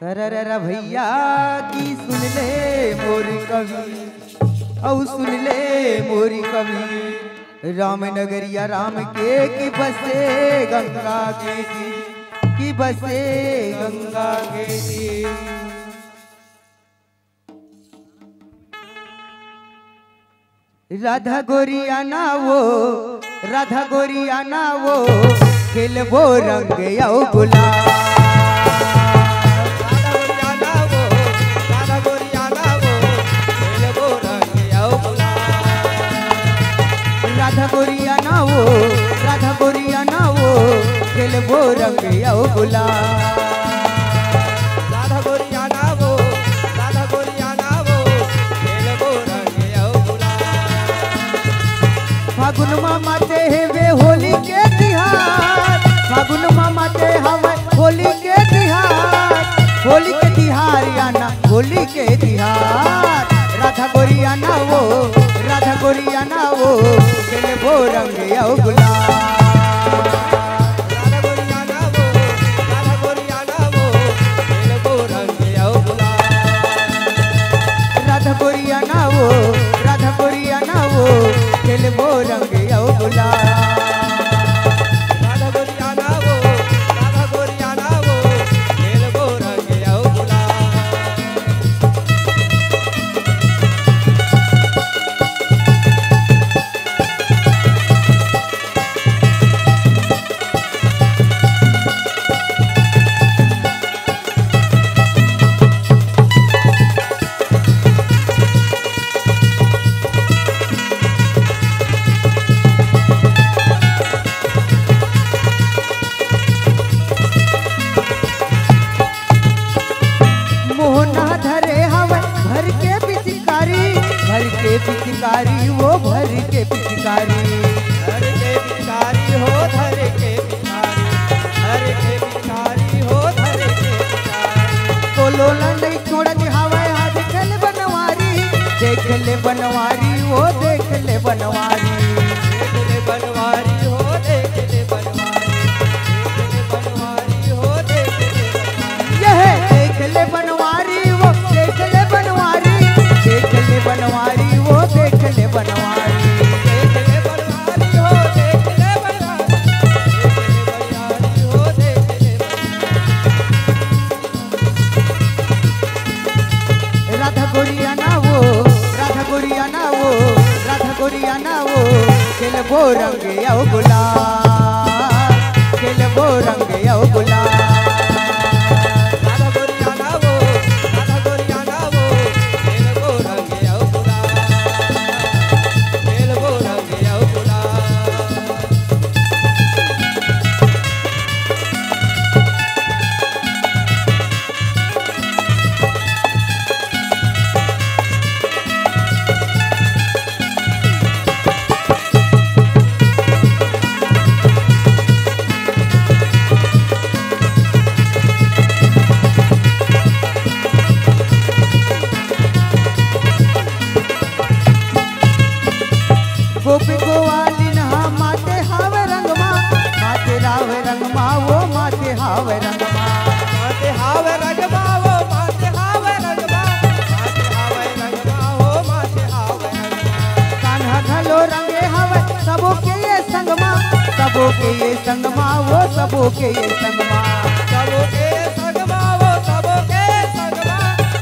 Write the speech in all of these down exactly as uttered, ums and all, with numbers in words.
सररर भैया की सुन ले मोर कवि, अउ सुन ले मोर कवि, राम नगरिया राम के कि बसे गंगा के तीर, कि बसे गंगा के तीर। राधा गोरिया ना वो, राधा गोरिया ना वो, खेलबो रंग अउ गुलाल। राधा गोरिया ना वो, राधा गोरिया ना वो, खेलबो रंग अउ गुलाल। राधा गोरिया ना वो, राधा गोरिया ना वो, खेलबो रंग अउ गुलाल। राधा गोरिया ना वो, राधा गोरिया ना वो, खेलबो रंग अउ गुलाल। फागुन मा माते हेवे होली के तिहार, फागुन मा माते हवय होली के तिहार, होली के तिहार आना होली के तिहार। राधा गोरिया ना वो, राधा गोरिया ना वो, खेलबो रंग अउ गुलाल। राधा गोरिया ना वो, राधा गोरिया ना वो, खेलबो रंग अउ गुलाल। राधा गोरिया ना वो, राधा गोरिया ना वो, खेलबो रंग अउ गुलाल। राधा गोरिया ना वो, राधा गोरिया ना वो, खेलबो रंग अउ गुलाल। मोहना धरे हवय भर के पिचकारी, भर के पिचकारी, वो भर के पिचकारी। भर के पिचकारी हो, धर के पिचकारी, भर के पिचकारी हो, धर के पिचकारी। बोलो ला नहीं छोड़त हवय, हा देख ले बनवारी, देख ले बनवारी, वो देख ले बनवारी। देख ले बनवारी हो, देख ले बनवारी, देख ले बनवारी हो, देख ले बनवारी। यह देख ले बनवारी, वो देख ले बनवारी, देख ले बनवारी, वो देख ले बनवारी। देख ले बनवारी हो, देख ले बनवारी, देख ले बनवारी हो, देख ले बनवारी। राधा गोरिया ना वो, राधा गोरिया ना वो, राधा गोरिया ना वो, खेलबो रंग अउ गुलाल, खेलबो रंग अउ गुलाल। राधा गोरिया ना वो, राधा गोरिया ना वो, खेलबो रंग अउ गुलाल, खेलबो रंग अउ गुलाल। गोपी गोवालिन हा माते हावे रंगमा, माते हावे रंगमा, वो माते हावे रंगमा। माते हावे रंगमा, वो माते हावे रंगमा, माते हावे रंगमा, वो माते हावे रंगमा। कान्हा घलो रंगे हवे सबो के ये संगमा, सबो के ये संगमा, वो सबो के ये संगमा। सबो के ये संगमा, वो सबो के ये संगमा,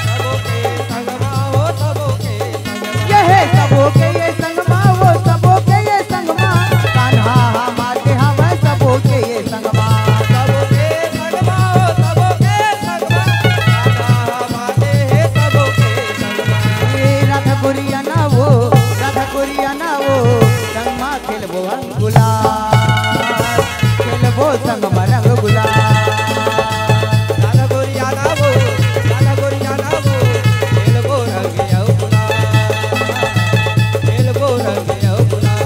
सबो के ये संगमा, वो सबो के ये संगमा। ये हे सबो के ये संगमा, वो सबो के ये संगमा। कान्हा हा माते हवे सबो के ये संगमा। सबो के ये संगमा, वो सबो के ये संगमा। कान्हा हा माते हे सबो के ये संगमा। ये राधा गोरिया ना वो, राधा गोरिया ना वो, संगमा खेलबो हम गुलाल, खेलबो संग म रंग गुलाल। राधा गोरिया ना वो, राधा गोरिया ना वो, खेलबो रंग अउ गुलाल, खेलबो रंग अउ गुलाल।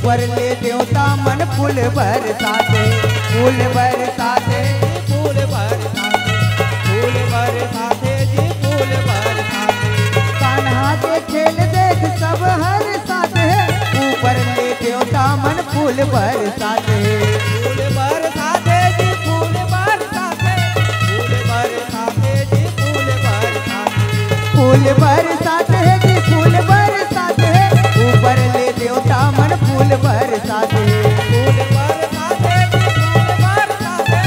ऊपर ले देवता मन फूल बरसाथे, फूल बरसाथे, फूल बरसाथे, फूल बरसाथे जी, फूल बरसाथे। कान्हा के खेल देख सब हर साथे, ऊपर ले देवता मन फूल बरसाथे। फूल बरसाथे जी, फूल बरसाथे, फूल बरसाथे जी, फूल बरसाथे। फूल बरसाथे जी, फूल बरसाथे, ऊपर ले देवता मन फूल बरसाथे। फूल बरसाथे जी, फूल बरसाथे,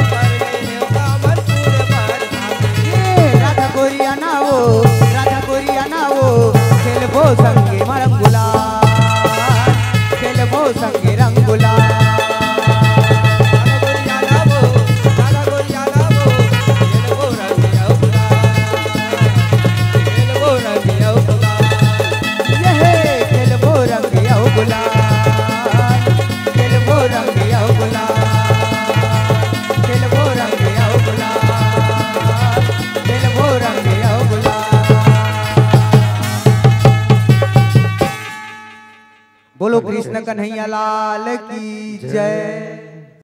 ऊपर ले देवता मन फूल बरसाथे। ए राधा गोरिया ना वो, राधा गोरिया ना वो, खेलबो संगे म रंग गुलाल, खेलबो संगे रंग गुलाल। राधा गोरिया ना वो, राधा गोरिया ना वो, खेलबो रंग अउ गुलाल, खेलबो रंग अउ गुलाल। ये हे खेलबो रंग अउ गुलाल, खेलबो रंग अउ गुलाल, खेलबो रंग अउ गुलाल, खेलबो रंग अउ गुलाल। बोलो कृष्ण कन्हैया लाल की जय।